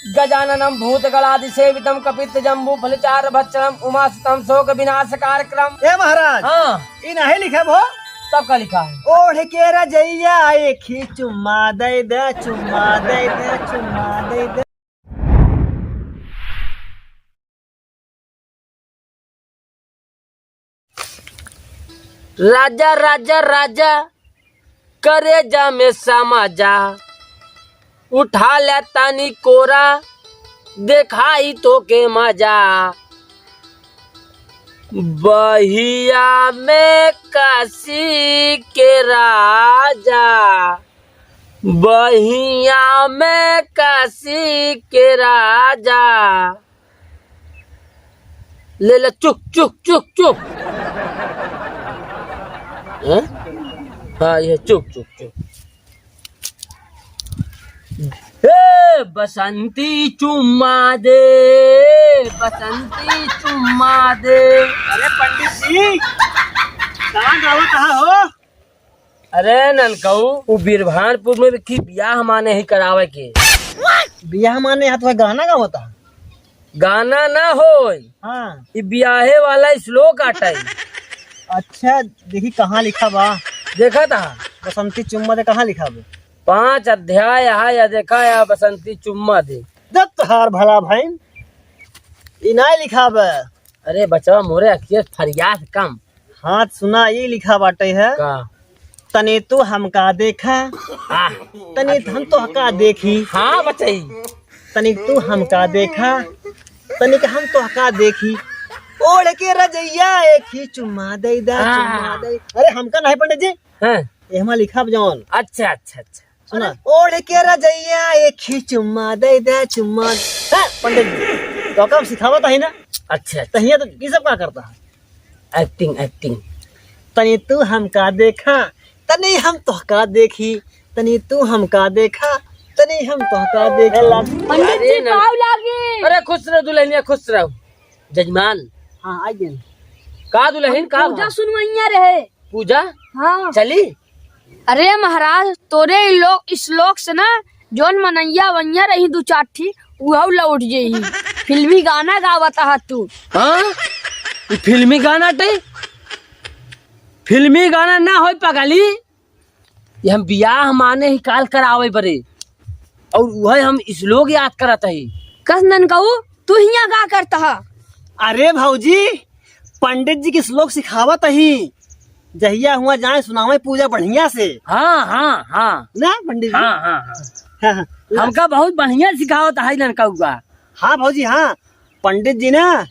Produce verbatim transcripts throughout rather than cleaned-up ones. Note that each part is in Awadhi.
गजाननम भूतगणादिसेवितम कपित्त जम्बू फलचार भक्षणम उमासुतम शोक विनाश कार्यक्रम। ए महाराज, हाँ। ई नाहीं लिखब हो। तब का लिखा है? ओढ़ के रजइया एक ही चुम्मा दे दे, चुम्मा दे दे, चुम्मा दे दे। राजा, राजा, राजा, करेजा में समा जा, उठा ले तानी कोरा, देखाई तोके मजा। बहिया में कसी के राजा, बहिया में कसी के राजा। ले ले, चुक, चुक, चुक, चुक। हैं? हाँ, ये चुक, चुक, चुक। हे बसंती चुम्मा दे, बसंती चुम्मा दे। अरे पंडित जी, कहाँ गावत हा हो? अरे ननकऊ, उ बिरभानपुर में की बियाह माने ही करावे के। बियाह माने यहाँ तो गाना गावत हा? गाना ना होय। हाँ। ई बियाहे वाला श्लोक आटे। अच्छा, देखी कहाँ लिखा बा। देखा था? बसंती चुम्मा दे कहाँ लिखा बा? पाँच अध्याय है या देखा या बसंती चुम्मा दे। जब तोहार भला भइन, ई नाहीं लिखा बा। अरे बचवा मोरे अखियस फरियाद कम। हाँ, सुना, ई लिखा बाटे है। का? तनी तू हमका देखा, आह। तनी हम तोहका देखी। हाँ, बचई। तनी तू हमका देखा, तनी हम तोहका देखी। ओढ़ के रजइया एक ही चुम्मा दे दा, आह। चुम्मा दे। अरे, हमका नाहीं पंडित जी। हाँ। एहमा लिखा जौन। अच्छा, अच्छा, अच्छा। सुना। अरे, ओढ़ के रजइया एक ही चुम्मा दे दे, चुम्मा। हाँ, पंडित जी, तो काम सिखावत ही ना। अच्छा, अच्छा। तहिया तो ई सब का करता है? Acting, acting। तनी तू हमका देखा, तनी हम तोहका देखी, तनी तू हमका देखा, तनी हम तोहका देखी। पंडित जी, अरे ना। पाँव लागी। अरे खुश रहो दुल्हनिया, खुश रहो। जजमान। हाँ, आ गए। का दुल्हन, का पूजा बा? सुनवैया रहे। पूजा? हाँ। चली? अरे महाराज, तोरे ई लोग, ई श्लोक से ना, जौन मनैया वैया रही दू चार ठी, उहौ लौट जइही। फिल्मी गाना गावत हा तू। हाँ? ई फिल्मी गाना टे? फिल्मी गाना ना होई पगली। ये हम बियाह माने ही काल करावे बरे। और उहै हम श्लोक याद करत ही। कस ननकऊ, तू हियाँ का करत हा? अरे भौजी, पंडित जी के श्लोक सिखावत ही, जहिया हुआ जाए सुनावे पूजा बढ़िया से। हाँ, हाँ, हाँ। ना पंडित जी? हाँ, हाँ, हाँ। हाँ, हाँ। हमका बहुत बढ़िया सिखावत है ननकउआ। हाँ भौजी, हाँ। पंडित जी ना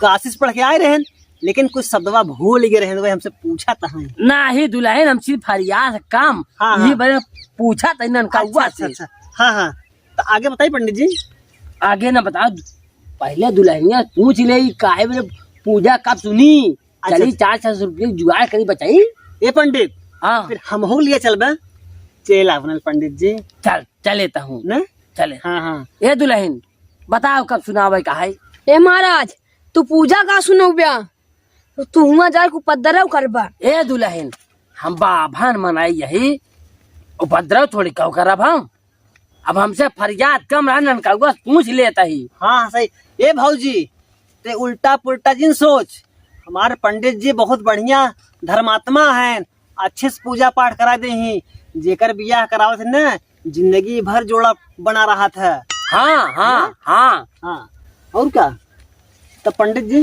काशी से पढ़ के आए रहन, लेकिन कुछ शब्दवा भूल गए रहन, वही हमसे पूछत हैं। नाही दुल्हन, हम सिर्फ फरियाद काम, हाँ, यही हाँ। बड़े पूछत हैं ननकउआ अच्छा, से। अच्छा। हाँ, हाँ। तो आगे बताई पंडित जी। आगे ना बताओ, पहले दुल्हनिया पूछ ले, ई काहे बरे पूजा कब सुनी? अच्छा, चली, अच्छा। चार सौ रुपये जुगाड़ करी बचाई। ए पंडित, हाँ। फिर हमहू लिए चलबे। चल अपने पंडित जी। चल, चले त हूँ। ना? चले। हाँ, हाँ। ए दुल्हन, बताओ कब सुनावे का है? ए महाराज, तू पूजा का सुनौब्या? तो तू हुआं जाए के उपद्रव करबा। ए दुल्हन, हम बाभन मनाई यही, उपद्रव थोड़ी कऊ करब हम। अब हमसे फरियाद कम रहा, ननकउआ पूछ लेत ही। हाँ, सही। ए भौजी, ते उल्टा पुल्टा जिन सोच। हमारे पंडित जी बहुत बढ़िया धर्मात्मा हैं, अच्छे से पूजा पाठ करा देही। जेकर बियाह करावत है ना, जिंदगी भर जोड़ा बना रहत है। हाँ, हाँ, हाँ? हाँ। हाँ। और का? तो पंडित जी,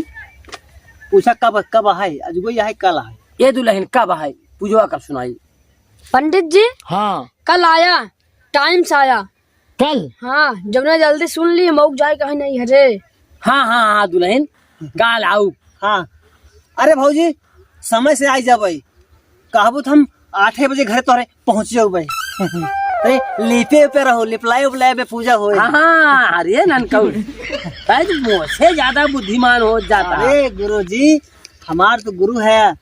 पूछा कब, कब आहे? अजगो आहे, कल आहे? ए दुल्हन, कब आहे? पूजवा कब सुनाई? पंडित जी, हाँ। कल आया, टाइम से आया। कल? हाँ, जौने जल्दी सुन ली, मौक जाए कहीं नहीं हरे। हाँ, हाँ, हाँ, दुल्हन, काल आऊ। हाँ। अरे भौजी, समय से आई जाबे। कहबू तो हम आठे बजे घरे तोहरे पहुँच जाबे। अरे, लिपे पे रहो, लिपलाए उपलाए पे पूजा होए। हाँ, हाँ, अरे ननकऊ, तै तो मोसे ज्यादा बुद्धिमान हो जाता। अरे गुरुजी, हमार तो गुरु है,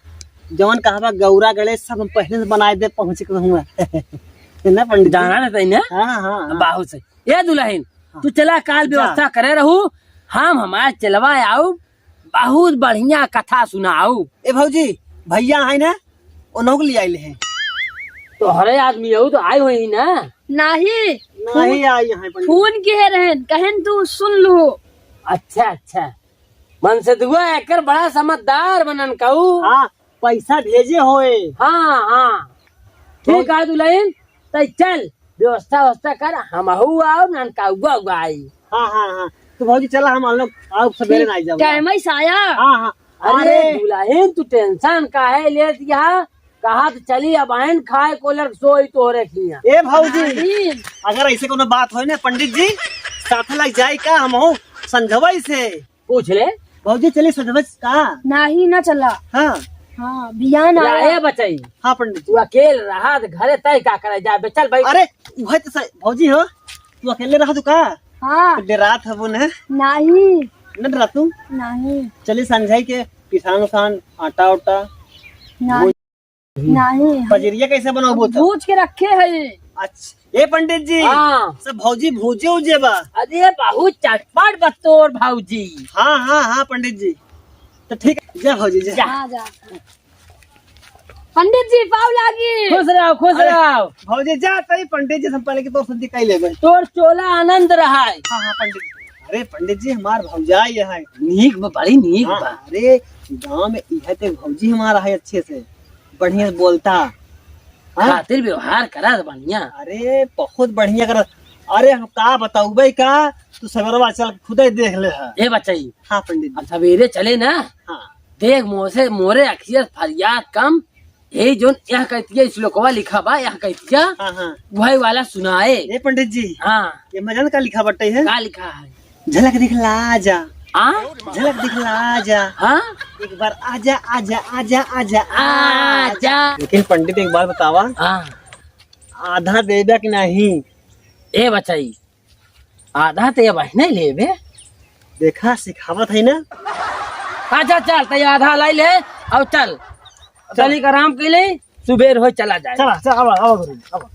जवन कहबा गौरा गणेश सब हम पहले से बनाए दे पहुँच के हुआ। ना पंडित जी? जाना रहता है ना? हाँ, हाँ, हाँ। बहुत सही। ए दुल्हन, हाँ। तू चला काल जा। व्यवस्था करे रहू, हम हमार चलवा आऊ, बहुत बढ़िया कथा सुनाऊ। ए भौजी, भैया है ना, उन्हों को ले आइल है। तोहरे आदमी आऊ तो आए हुए ही ना। नाही। नाही आई है पंडित। फोन किहे रहन, कहन तू सुन लू। अच्छा, अच्छा। मनसेधुआ एकर बड़ा समझदार बा ननकऊ। हाँ, पैसा भेजे होए। हाँ, हाँ। ठीक है दुलहिन, तै चल, व्यवस्था व्यवस्था कर, हमहू आउब, ननकउआ आई। हाँ, हाँ, हाँ। तो भौजी चला, हम लोग आउब सबेरे ना आई जाओ। टाइम ही साया। हाँ, हाँ। अरे अरे। दुलहिन, तू tension काहे लेत हया? कहा तो चली, अब आइन खाए कोलर सोई तोरे किया। ए भौजी, नहीं। अगर ऐसे कोनो बात होए ना पंडित जी, साथ लग जाए का, हमहू संझवई से। पूछ ले। भौजी चली संझवई से का? नाही ना चला। हाँ। हाँ, बियान या आया। ए बचई। हाँ पंडित जी। तू अकेल रहा तो घरे तय का करे जाबे, चल भाई। अरे उहे तो सही, भौजी हो, तू अकेले रहा तू का? हाँ। तो डेरात हबो न? नाही। न डेरा तू? नाही। चली संझाई के पिसान उसान, आटा उटा। नाही। वो नाही। पजरिया कैसे बनाबो तो? भूज के रखे है। अच्छा, ए पंडित जी। हाँ। सब भौजी भूजे उजे बा। अरे बहुत चटपट बा तोर भौजी। हाँ, हाँ, हाँ पंडित जी। तो ठीक है, जा भौजी, जा। जा। हाँ, जा। पंडित जी, पाँव लागी। खुश रहो, खुश अरे, रहो। भौजी, जा तई पंडित जी से हम पहले की तोर शुद्धि कई लेबे। तोर चोला आनंद रहाय। हाँ, हाँ, पंडित जी। अरे, पंडित जी, हमार भौजाई है। नीक बा, बड़ी नीक हाँ, बा। अरे, गाँव में इहे ते भौजी हमारा है अच्छे से, बढ़िया से बोलता। हाँ? खातिर व्यवहार करा बढ़िया। अरे, बहुत बढ़िया करा। अरे, हम का बताऊबे का, तू सवेरवा चल खुदे देख ले है। ए बचई। हाँ, पंडित जी। अब सवेरे चले ना, हाँ। देख, मोसे, मोरे अखिया से फरियाद कम, यही जोन यह कहतिया, श्लोकवा लिखा बा, यह कहतिया, हाँ, हाँ। वही वाला सुनाए। ए पंडित जी, हाँ। ये मजन का लिखा बटे है? का लिखा है? झलक दिखला आजा। हाँ? झलक दिखला आजा। हाँ? एक बार आजा, आजा, आजा, आजा, आजा। आजा। लेकिन पंडित एक बात बतावा। हाँ। आधा देबे कि नहीं? ए बचई, आधा ते अब नहीं लेबे। देखा, सिखावत है ना। अच्छा, चल, ते आधा लाई ले, अब चल। चल। तनिक आराम के ले, सुबेर हो चला जाए। चला, चल, आवा, आवा, गुरु, आवा।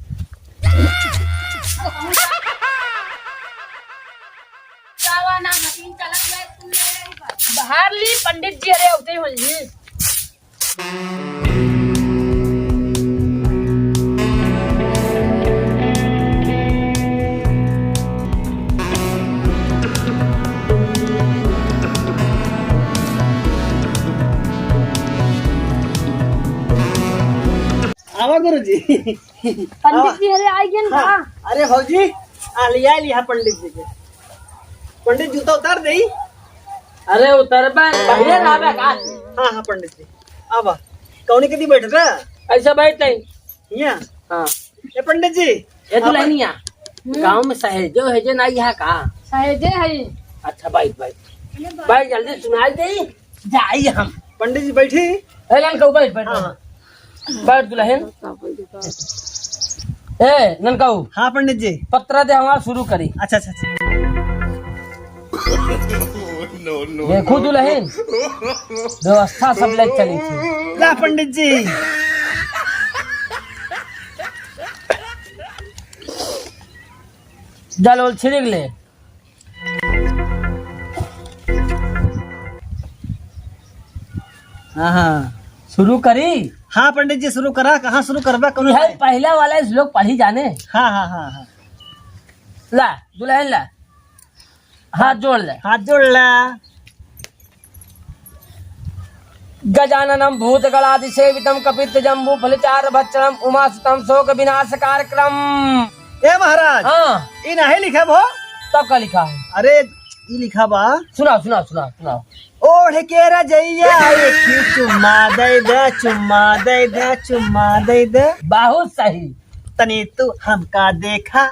बाहर ली, पंडित जी, अरे, उतरी हो जी। आवा गुरुजी। पंडित जी, अरे, आई गेन का? हाँ। अरे भौजी, आ लिया, लिया पंडित जी के। पंडित जूता उतार देई। अरे उतरबे, पहिले रहबे का? हाँ, हाँ पंडित जी। आवा। कौनी कती बैठ रहा? ऐसा बैठ नहीं। हियाँ? हाँ। ए पंडित जी। ए दुल्हनिया, हम्म। गाँव में सहेजो हेजे ना यहाँ का? सहेजे है। अच्छा, बैठ, बैठ। बैठ, जल्दी सुनाई दे। जाई हम। पंडित जी, बैठी। ए, ननकऊ, बैठ, बैठ, हाँ, बैठ। हाँ। बैठ, दुल्हन। ए, ननकऊ। हाँ, पंडित जी। पत्रा दे, हमार शुरू करी। अच्छा, अच्छा, अच्छा। देखू दुल्हन, व्यवस्था सब ले चली थी। ला, पंडित जी। जल उल छिड़क ले। हाँ, हाँ। शुरू करी? हाँ, पंडित जी, शुरू करा। कहाँ शुरू करबा? कौन यह है? पहला वाला श्लोक पढ़ी जाने। हाँ, हाँ, हाँ, हाँ। ला, दुल्हन ला। हाथ जोड़ ले। हाथ जोड़ ला। गजाननम भूतगणादिसेवितम कपित्त जम्बू फलचार भक्षणम उमासुतम शोक विनाश कारकम। ए महाराज, हाँ। ई नाहीं लिखा भो। तब का लिखा है? अरे, ई लिखा बा। सुनाओ, सुनाओ, सुनाओ, सुनाओ। ओढ़ के रजइया एक चुम्मा दे दे, चुम्मा दे दे, चुम्मा दे दे। बहुत सही। तनी तू हमका देखा,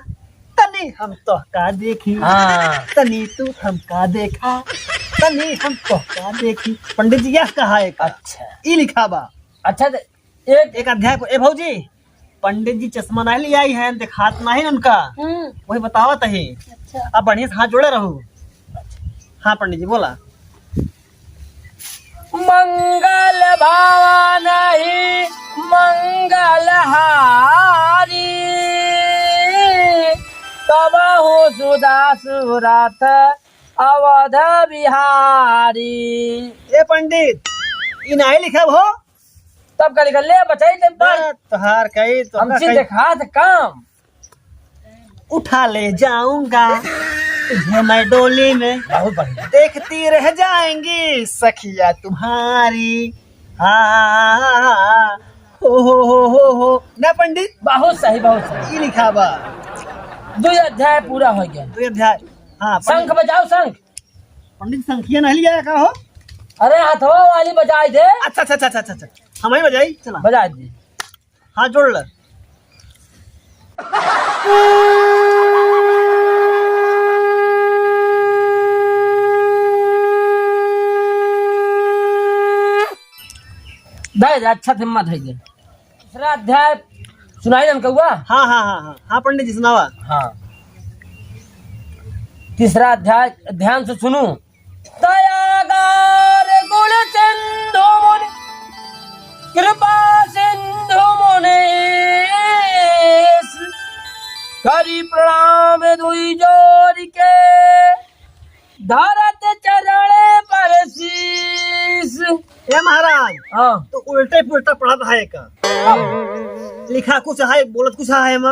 तनी हम तोहका देखी। हाँ। तनी तू हमका देखा, तनी हम तोहका देखी। पंडित जी यह कहा है का? अच्छा। ई लिखा बा। अच्छा, तो एक एक अध्याय को, ए भौजी, पंडित जी चश्मा नहीं ले आई है, दिखात नहीं उनका। हम्म। वही बतावत है। अच्छा। अब बढ़िया से हाथ जोड़े रहू। हाँ पंडित जी, बोला। मंगल भवन ही मंगल हारी, तबहु सुदासु रथ अवध बिहारी। ए पंडित, ई नाहीं लिखब हो। तब का लिखल ले बचाई ते पर। ए, तोहार कई, तोहरा हमसे कई। देखा त काम। उठा ले जाऊंगा तुझे मैं डोली में, बहुत बढ़िया। देखती रह जाएंगी सखिया तुम्हारी। हाँ, हो, हो, हो, हो, हो। ना पंडित? बहुत सही, बहुत सही। ई लिखा बा। दुई अध्याय पूरा हो गया। दुई अध्याय। हाँ, पंडित। शंख बजाओ, शंख। पंडित, शंखिया नहीं लिया का हो? अरे, हथवा वाली बजाई दे। अच्छा, अच्छा, अच्छा, अच्छा, अच्छा। हम ही बजाई, चला। बजाई दे। हाँ, जोड़ ले। दे दे, अच्छा से मत है ये। तीसरा अध्याय सुनाई ननकउआ? हाँ, हाँ, हाँ, हाँ। हाँ, पंडित जी, सुनावा। हाँ। तीसरा अध्याय ध्यान से सुनू। दयागार गुण सिंधु मुनि, कृपा सिंधु मुनीश, करी प्रणाम दुई जोर के, धरत चरण पर शीश। ए महाराज, हाँ। तू उल्टे पुल्टा पढ़त है का? हाँ। लिखा कुछ है, बोलत कुछ है एमा।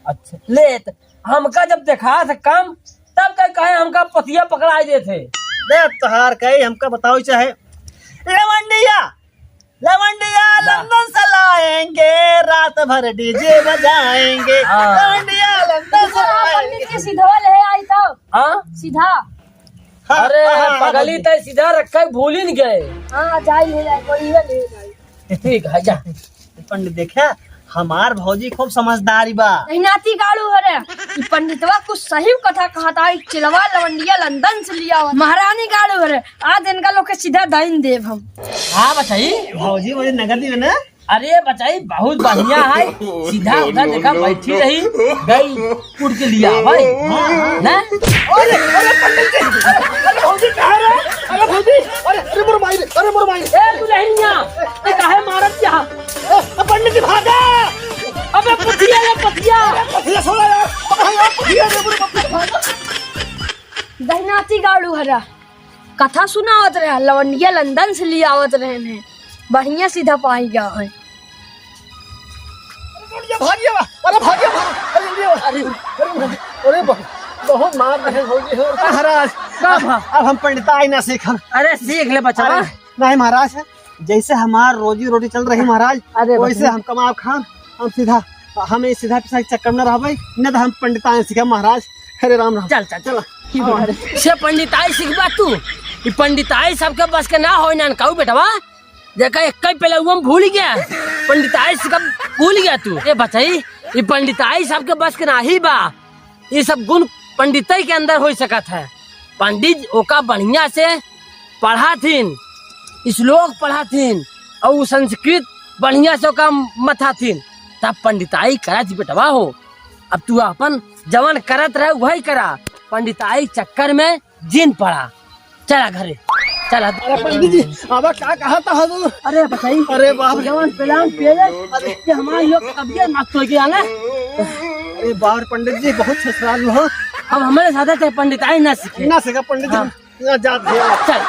अच्छा, ले त हमका जब देखा थे काम, तब कहे, कहे हमका पतिया पकड़ाई देत है। दे तोहार कहे हमका बताओ चाहे। लवंडिया, लवंडिया ला। लंदन से लाएंगे, रात भर डीजे बजाएंगे। हाँ। लवंडिया लंदन से हाँ, लाएंगे। पंडित के सीधवा ले आई तब। हाँ? सीधा। हाँ, अरे, हाँ, हाँ, पगली हाँ। तय सीधा रखा है, भूल ही नहीं गए। हाँ, जाई ले जाए, कोई ले जाए। ठीक है, जा। पंडित देखे, हमार भौजी खूब समझदारी बा। नहीं नाती गाड़ू हरे, ई पंडितवा कुछ सही कथा कहता है, चिलवा लवंडिया लंदन से लिया हुआ। महारानी गाड़ू हरे, आज इनका लोग के सीधा दाइन देव हम। हाँ बचाई। भौजी, भौजी नगद ही है ना? अरे बचाई, बहुत बढ़िया है, सीधा उधर देखा बैठी रही, गई उड़ के लिया भाई। हाँ, हाँ। ना? अरे, अरे पंडित जी, अरे, अरे भौजी कहाँ रे? अरे भौजी, अरे, अरे मोर माई रे, अरे मोर माई रे। ए दुल्हनिया, ए काहे मारत जा? ए, ए पंडित जी भागा। अबे पथिया रे पथिया। अरे पथिया छोड़ा यार, अबे यार पथिया रे, अरे बाप रे, भागा। दहिनाती गाड़ू हरा, कथा सुनावत रहे, लवंडिया लंदन से लियावत रहे ने, बढ़िया सीधा पाई गया है। अरे भागिया बा, अरे भागिया बा, अरे, अरे, अरे, अरे, अरे, बहुत, बहुत मार रहे भौजी हो। महाराज, का भा? अब हम पंडिताई ना सीखब। अरे सीख ले बचवा। अरे, नहीं महाराज, जैसे हमार रोजी रोटी चल रही महाराज, अरे वैसे बचवा। हम कमाब खान, हम सीधा, हम ये सीधा पिसा के चक्कर में रहबे, न तो हम पंडिताई सीखब महाराज। अरे राम राम। चल, चल, चल। चल। से पंडिताई सीखबा तू? ई पंडिताई सबके बस के ना होई ना कहू बेटवा। देखा, एक ही पहले वो हम भूल गया, पंडिताई से कब भूल गया तू? ए बचाई, ये पंडिताई सबके बस के नाही बा। ये सब गुण पंडिताई के अंदर हो सकत है। पंडित ओका बढ़िया से पढ़ा थीन, श्लोक पढ़ा थीन, और उ संस्कृत बढ़िया से ओका मथा थीन, तब पंडिताई करा थी बेटवा हो। अब तू अपन जवन करत रहे वही करा, पंडिताई चक्कर में जिन पड़ा। चला घरे, चला। अरे पंडित जी, अब का कहा था तू? अरे बताई। अरे बाप रे। जवन प्लान पेले, अरे। कि हमारे लोग तबियत मत हो गया ना। अरे बाप रे पंडित जी, बहुत ससुराल हो। अब हमारे साथ थे पंडिताई ना सीखे। ना सीखा पंडित जी। हाँ। ना जात है। चल।